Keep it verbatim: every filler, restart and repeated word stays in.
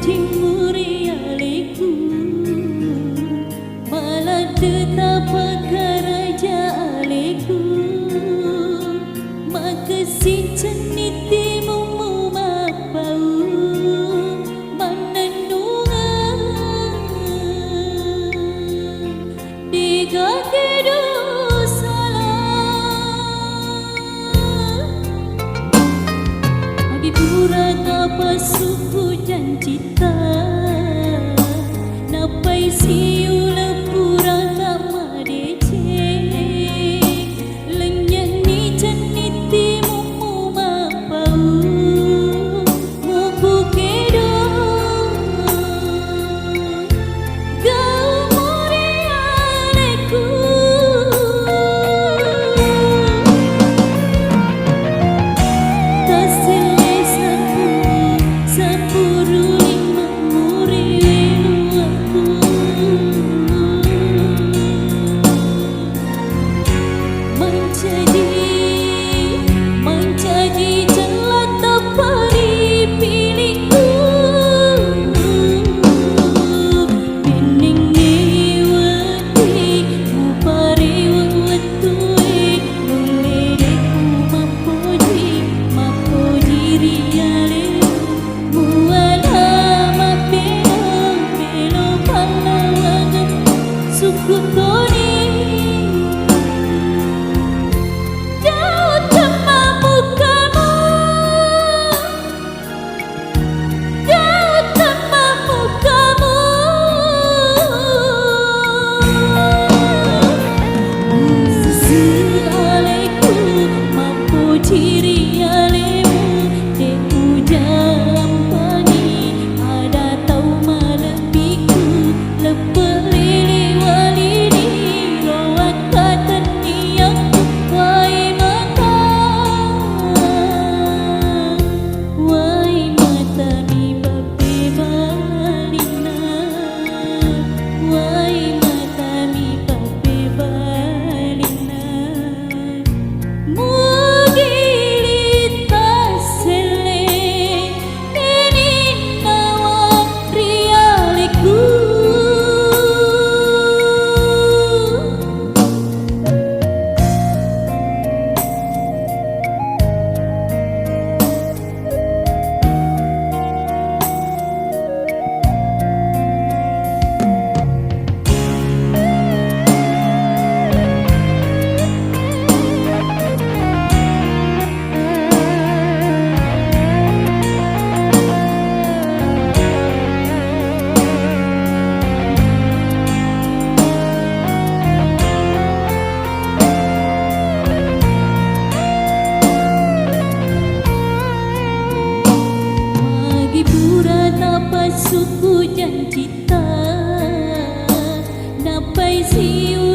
Timuri aleku, maladde tapakkaraja aleku, makessing cenni timummu mappau mannennungeng. Degaga kedo sala. Magi pura tapassukku janjitta, nappai siuleng pura tamadeceng. Lennye'ni cenni timummu mappau, mupu kedo. Gau muri aleku. Taselle sapu, sapu ruli mammuri leluakku. Mancaji, mancaji cella tappa ri pilingku. Benningngi wedding muparewe wettue, nulle de' ku mappoji, mappoji ri alemu. Muala mabbelo-belo pallawangeng sukku toni. Daud temmamukkamu, Daud temmamukkamu. Sisi aleku, mappoji ri alemu, de' ujampangi ada tau malebbiku, leppe lili walini, roakka tenniakku, wae mata, wae mata mi pappebalinna, wae mata mi pappebalinna. Mugi litta selle ininnawa ri aleku. Magi pura tapassukku janjitta, nappai siu